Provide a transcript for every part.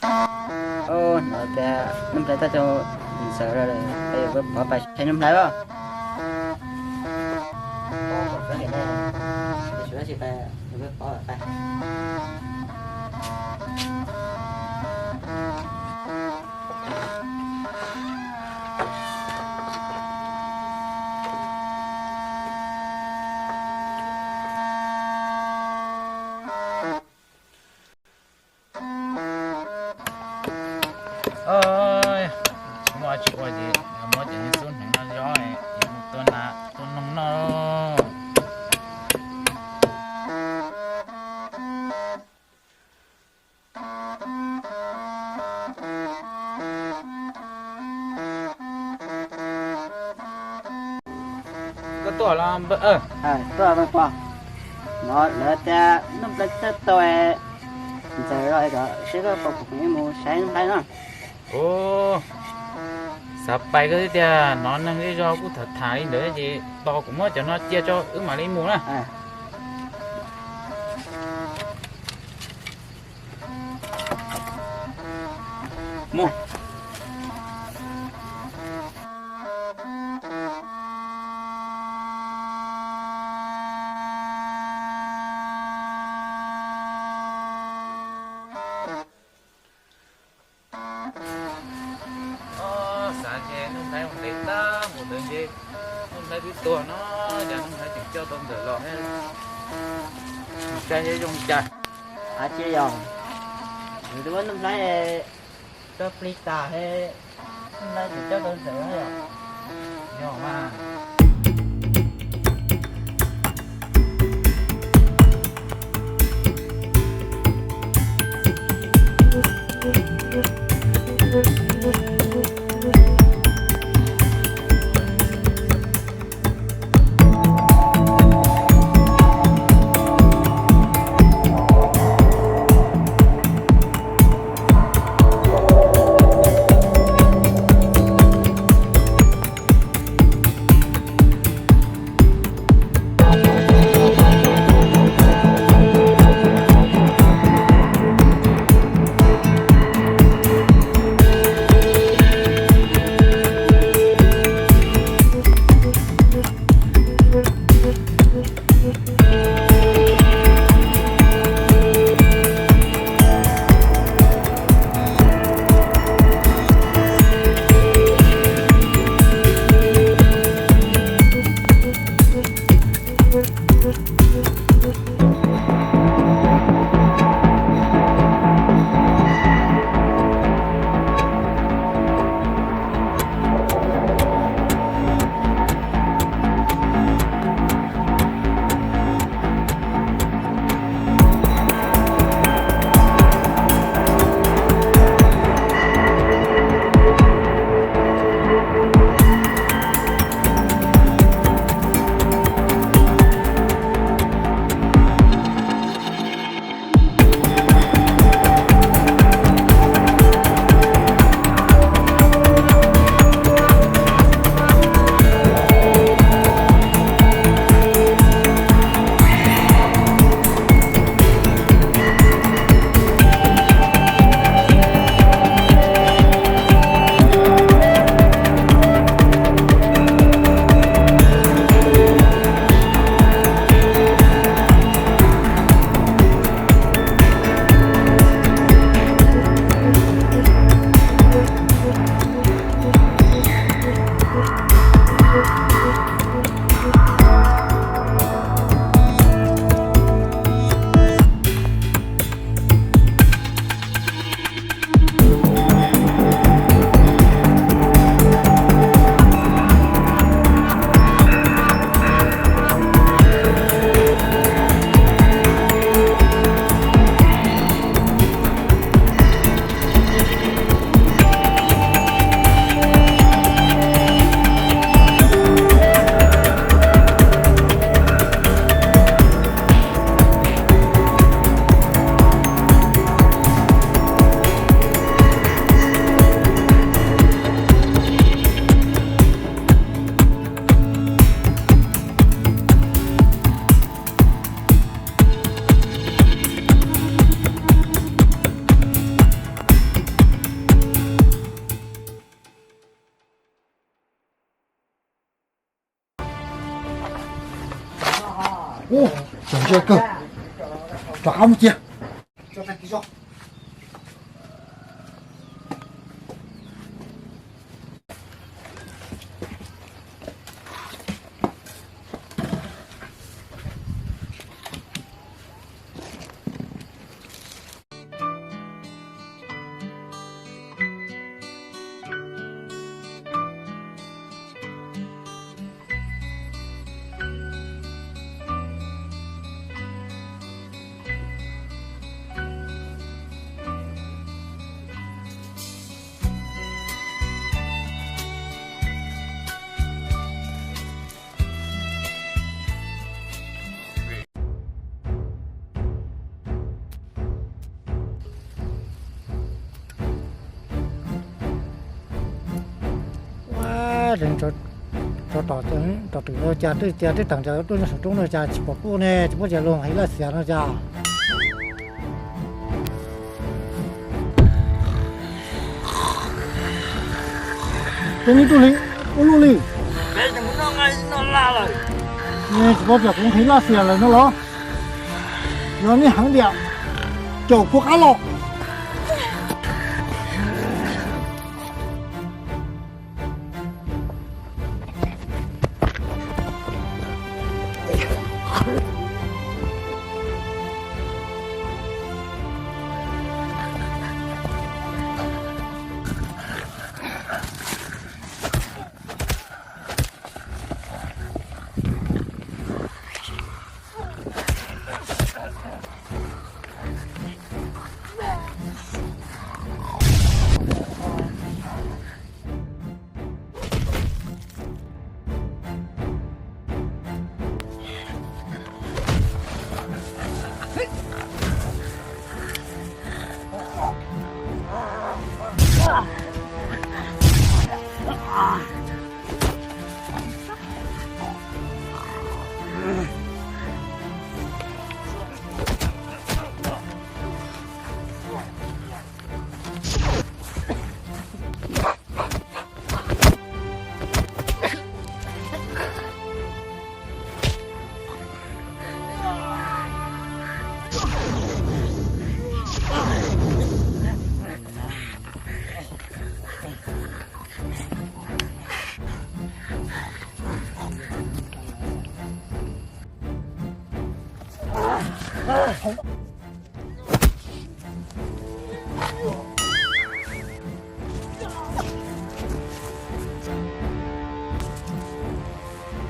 Hnov tias Nuj Nplhaib tau coj Ntxawm los, peb yuav pov pais saib Nuj Nplhaib os. Tsis muaj dab tsi ua ces muab cov niag xub hneev no zov es mus tua nas tua noog noj. Koj tuaj los npawg? Tuaj pog. Hnov lawv tias Nuj Nplhaib tau Ntxawm los, kom seb koj puas kam mus saib Nuj Nplhaib no. Ua, xav pais kawg thiab tiag, hnov neeg zej zog kuj tham tham li ntawd ces tos kuv muab cov no cia tso wb mam li mus na. Mus. Xav ces Nuj Nplhaib mus ntev tag mus ntawd ces Nuj Nplhaib twb tuag no, cas Nuj Nplhaib tseem coj tau Ntxawm los thiab. Mus saib seb zoo li cas. Ab tsi yog, yus twb muab Nuj Nplhaib coj plig tas thiab, Nuj Nplhaib tseem coj tau Ntxawm thiab yom? Yog mas. Ub, txaus ntshai kawg. Rov qab mus cia. Ua, tso tom tom twm no cas twb tias twb tawm ntsawg tuaj nyob saum roob no cas tsis pom kuj ne, tsis paub cas luag heev laj xias no cas. Tus me tub li, ua luaj li. Tsis paub tias kuv heev laj xias lawm no los? Yog nej heev tiag, caum kuv qab los.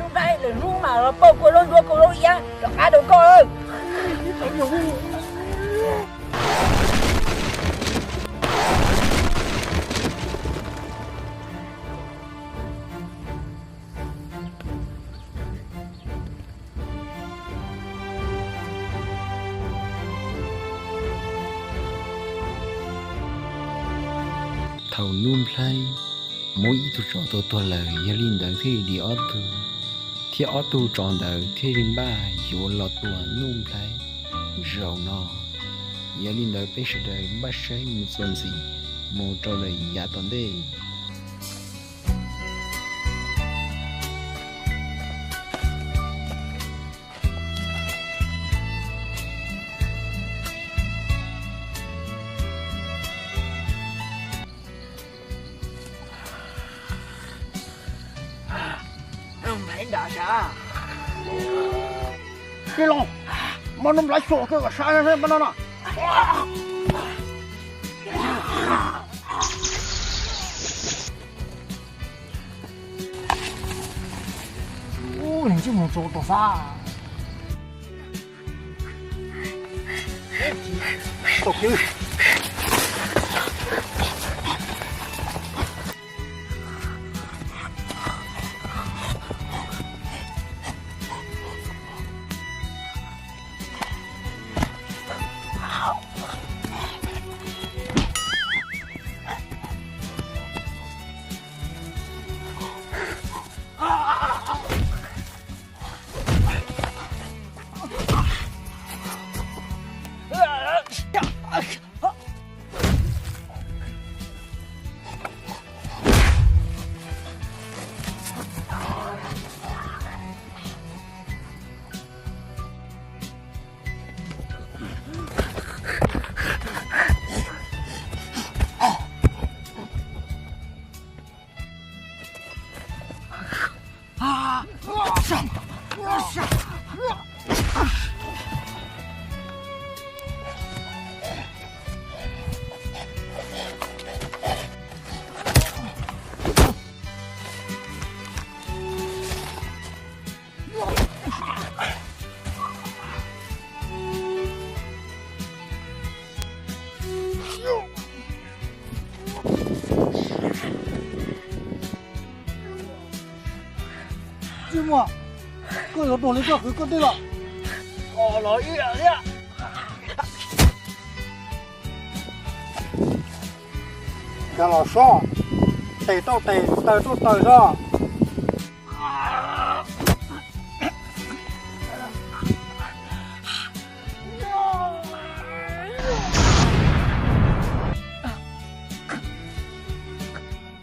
Hnub no lwm hnub mas los pauj kua zaub ntsuab kua zaub iab rov qab rau koj. Thaum Nuj Nplhaib muab ib tug tsov tua tuag lawm, yog li ntawd thiaj li dim ob tug, thiab ob tug tsov ntawd thiaj li npaj yuav los tua Nuj Nplhaib zaum no. Yog li ntawd peb sawv daws npaj siab mus txuas ntxiv mus rau lawm yav tom ntej. Tij laug, muab Nuj Nplhaib xyuas kawg kom sab sab no no. Ub, ntsej muag txaus tau xab. Muaj, koj yuav tuag li koj kwv koj tij los? Los ib yam thiab. Nkag los sob, tes rau tes, taw rau taw sob.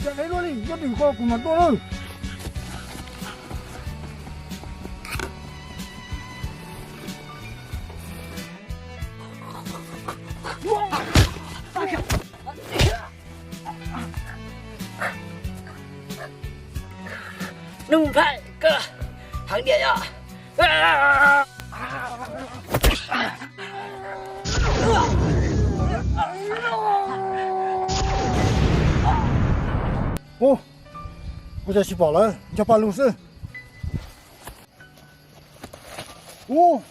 Cas deb luaj li, nyob tim koj kuv mam tuaj lawm. Nuj Nplhaib, koj heev tiag yog. Ub, ua cas tsis pom lawm, nco pa lug xwb. Ub,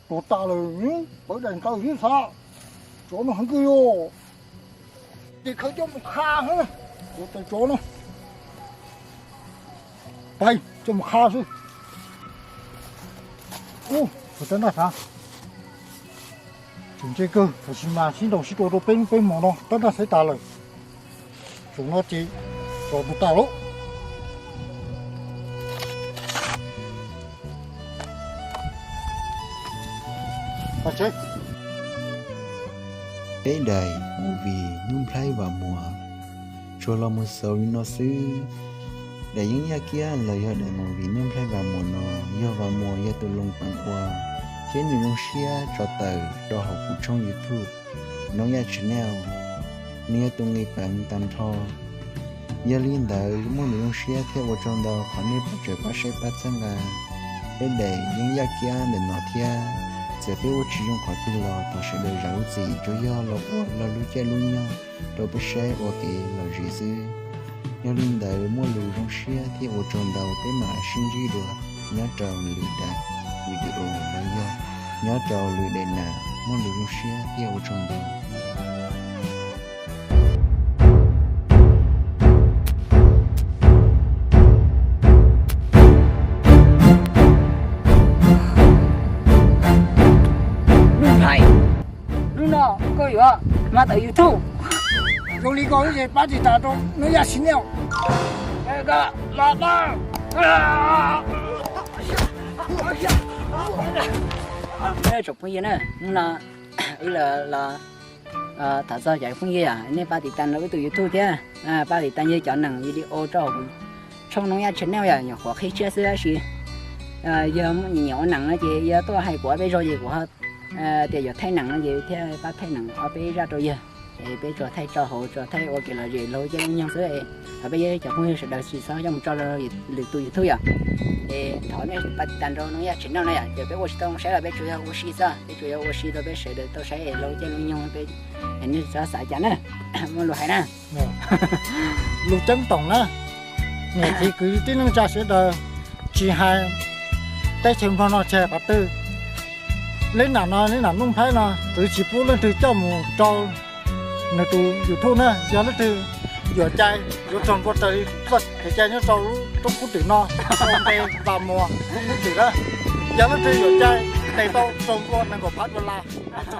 tuag tas lawm, pawv daim nqaws xwb xav. Tsov no heev kawg yog. Ces khawv coj mus qha xwb, tus tsov no. Pais coj mus qha xwb. Ub, tab ntaj xav. Tseem ntse kawg, tab sis mas sib ntaus sib tua rau peb hnub peb hmo no tab ntaj xaiv tas lawm. Tsov no ces tsov tuag tas lawm. Peb daim movie Nuj Nplhaib Vam Muas tsuas los mus xaus li no xwb. Daim yeeb yaj kiab los yog daim movie Nuj Nplhaib Vam Muas no, yog Vam Muas yog tus loos peem ua, thiab nws zoo siab tso tawm rau hauv kuv tshooj YouTube Noob Yaj Channel, nws yog tus nqis peev tag nrho. Yog li ntawd muaj lus zoo siab thiab ua tsaug ntau qhov nej pab tseem pab saib pab txhawb nqa peb daim yeeb yaj kiab ntawm no thiab. Txawm peb ua tsis zoo qhov twg los thov sawv daws zam lub txim, tsuas yog los ua lo lub caij lub nyoog rau peb saib ua kev lom zem xwb. Yog li ntawd muaj lus zoo siab thiab ua tsaug ntau, peb mam sib ntsib dua nyob rau lwm daim video los yog nyob rau lwm daim nas. Muaj lus zoo siab thiab ua tsaug ntau. Nuj Nplhaib, hnub no koj yuav mag tawm YouTube. Zoo li koj ces pab tiv tas rau Noob Yaj Channel. Tsoom phooj ywg na, hnub no wb los tham txog cov phooj ywg, nej pab tiv tas rau wb tus YouTube thiab pab tiv tas yog cov neeg video rau hauv tshooj Noob Yaj Channel yom, nyuam qhuav qhib tshiab xwb tab sis yog nyiam ua neeg no ces yog tuaj hais kuv ob peb zaug ces kuv tias yuav thaij neeg no ces thiaj pab thaij neeg ob peb zaj rau yawg. Es peb tsuas thaij tso hauv, tsuas thaij ua kev lom zem lub caij lub nyoog xwb. Thov peb cov phooj ywg sawv daws tsis txhob coj mus tso rau lwm tus YouTube yom. Es thov nej pab tiv tas rau Noob Yaj Channel no yom, ces peb ua tsis tau saib los peb tsuas yog ua si xwb, peb tsuas yog ua si rau peb sawv daws tau saib es lub caij lub nyoog peb, es nej txhob xav cas na. Muaj lus hais na. Lus ceeb toom na, niam txiv kwv tij neej tsa sawv daws, tsis hais teb chaws Nplog no tsis hais qhov twg, li nam no li nam Nuj Nplhaib no twb tsis pub leej twg coj mus rau nws tus YouTube na. Yog leej twg yuam cai yuav raug npua raws li txoj kev cai nyob rau lub roob kub twm no, ua npe Vam Muas lub kub twm na. Yog leej twg yuam cai ntes tau raug npua nees nkaum phav dollar no.